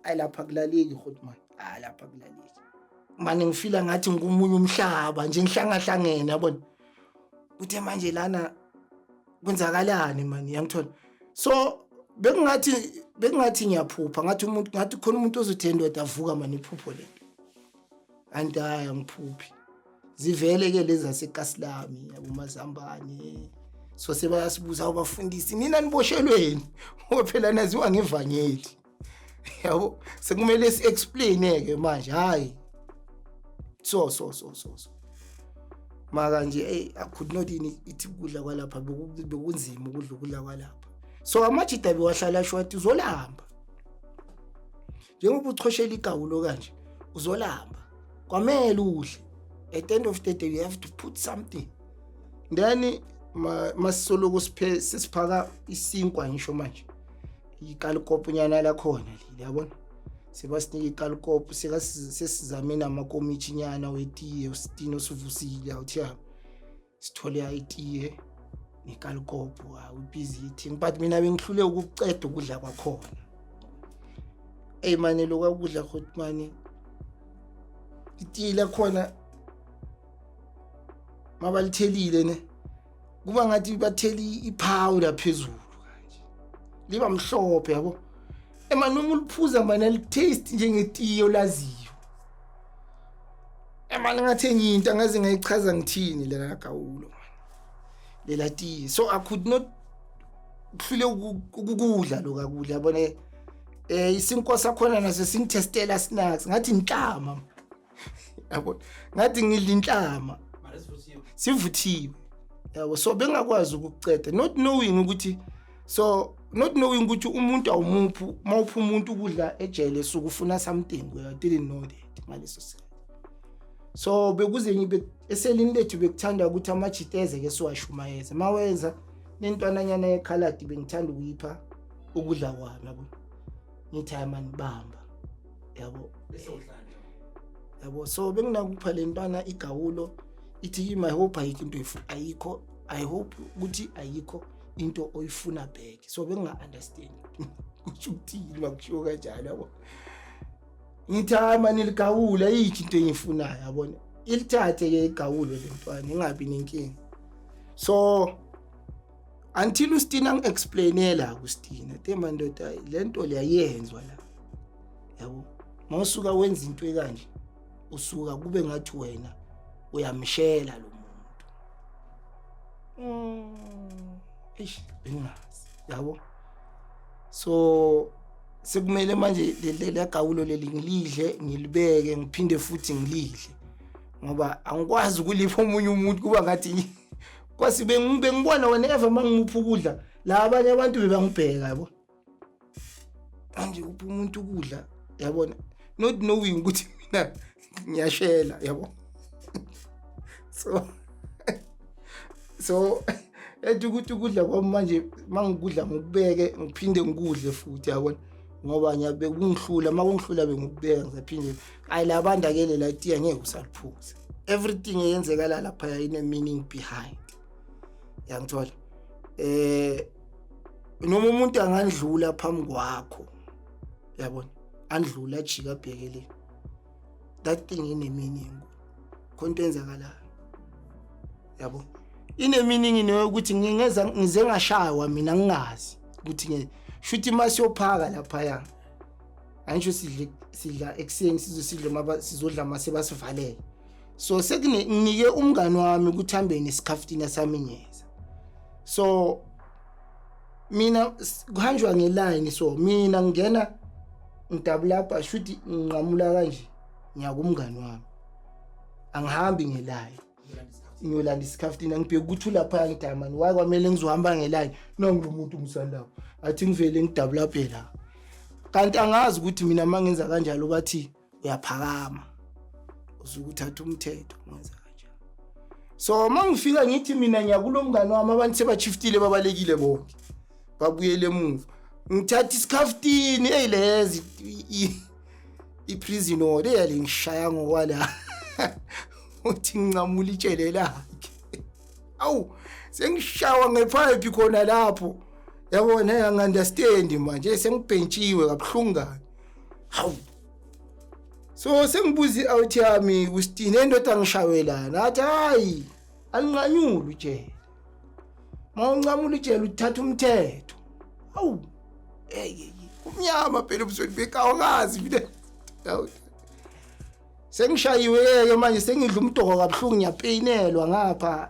Ayi, lapha kulaleki hotman, hayi, lapha kulaleki mane. Ngifila ngathi ngikumunye umhlaba nje, ngihlangahlangene, yabona, kuthe manje lana kwenzakalani mani, yangithola. So bekungathi ngiyaphupha, ngathi umuntu, ngathi khona umuntu ozothi, "Ndoda, avuka mani, iphupho lento." Anti hayi, angiphuphi. Zivele ke lezi zaseKasilami, yabomazambane. So sebayasibuza abafundisi, "Nina niboshelweni?" Ngoba phela naziwa ngevangeli, yabo. Sekumele si-explain ke manje, hayi, so so so so so maka nje, hey, I could not ithi ukudla kwalapha bekunzima ukudla, ukudla kwalapha. So amajida bewahlala sho athi, "Uzolamba njengoba uchoshela igawulo kanje, uzolamba, kwamele udle. At the end of the day you have to put something." Then masisoloko siphe sesiphaka isinkwa, ngisho manje ikalikopo nyana lakhona leli, yabona, sebasinika ikalikopo, sesizame namakomichi nyana wetiye. Usitini osivusile awuthiya sithole itiye nekalikopo, busy eating, but mina bengihlule ukuceda ukudla kwakhona. Ey mane, lokwa kudla hotmani, itiye lakhona mabalithelile ne, kuba ngathi bathela iphawuda phezulu kanje, liba mhlophe, yabo. Ema noma uliphuza mana, litaste njengetiye olaziyo. Emani ngathi enye into angaze ngayichaza ngithini lela gawulo man, lela tiye. So I could not, kuhlule ukukudla lokakudla, yabona. Isinkwa sakhona naso singithestela snacks ngathi inhlama, yabo, ngathi ngidla inhlama. Mara sivuthiwe? Sivuthiwe, yabo. So bengakwazi ukukuceda, not knowing ukuthi, so not knowing ukuthi umuntu awumuphi, mawupha umuntu ukudla ejele suke ufuna something. I didn't know that ngaleso sikhathi. So bekuze ngibe eselini lethu, bekuthanda ukuthi amajiteze ke siwashumayeze, mawenza nentwananyana yekhaladi, bengithanda ukuyipha ukudla kwami, yabo. Ngithi, "Hayi mani, bamba," yabo. Bese uhlala. Yabo, so benginakupha le ntwana igawulo, ithi kimi, "I hope ayikho into ayikho, I hope ukuthi ayikho into oyifuna back." So benginga-understand kusho ukuthini makushiwo kanjalo, yabo. Ngithi, "Hayi mani, ligawula, ayikho into engiyifunayo," yabona. Ilithathe-ke igawulo le ntwana, ingabi nenkinga. So until uStina angi-explainela, uStina te, "Mandoda, le nto leyayenzwa la, yabo, mawusuka wenza into ekanje, usuka kube ngathi wena uyamshela lo muntu." Eish, bengingazi, yabo. So sekumele manje leli gawulo leli ngilidle, ngilibeke, ngiphinde futhi ngilidle, ngoba angikwazi ukulipha omunye umuntu. Kuba ngathi kwasi bengibona whenever mangimupha ukudla la, abanye abantu bebangibheka, yabo, manje upha umuntu ukudla, yabona, not knowing ukuthi mina ngiyashela, yabo. So ethi ukuthi ukudla kwami manje mangikudla, ngikubeke, ngiphinde ngikudle futhi, yabona, ngoba ngiyabe kungihlula, makungihlula bengikubeka, ngisaphinde. Ayi, la bantu akele la tiya ngeke usaliphuza. Everything eyenzekala lapha ine meaning behind, yangithola. Noma umuntu angandlula phambi kwakho, yabona, andlula ajika abhekele, that thing ine meaning, khona into eyenzakalayo, yabo. Ine meaning neyokuthi ngingeza ngize ngashawa mina ngingazi ukuthi nge shuthi masiyophaka lapha, angisho sidle, sidla ekuseni, sizosidla maba sizodla mase basivalele. So sekune nginike umngani wami ukuthi hambe nesikhaftina sami ngiyeza. So mina kuhanjwa ngeline, so mina ngingena ngidabulapha, shuthi nginqamula kanje, ngiyakumngani wami, angihambi ngeline, ngiyolanda isikhaftina. Ngibheka ukuthi ulapha, ngithi, "Hayi mani, why kwamele ngizohamba ngeline nangu lo muntu umsalapho?" Athi ngivele ngidabulaphe la, kanti angazi ukuthi mina uma ngenza kanjalo bathi uyaphakama, usuke uthatha umthetho ngenza kanjalo. So uma ngifika ngithi mina ngiyakulo mngani wami, abantu sebashiftile, babalekile bonke, babuyele emuva. Ngithatha isikhafutini eyilezi i-prison order eyale, ngishaya ngokwala uthi ngincamula itshele lakhe. Awu, sengishawa ngepipe khona lapho, yabona, angi-understand manje, sengibhentshiwe kabuhlungu kabi. Hawu, so sengibuza i-out yami kusitini, endoda ngishawelana, athi hayi, alinqanyuli ujele, ma uncamula ujele uthatha umthetho. Hawu, hey, kumnyama phela ebusweni bekawa, ngazi mina. Hawu, sengishayiwe-ke manje, sengidla umdoko kabuhlungu, ngiyapeyinelwa ngapha.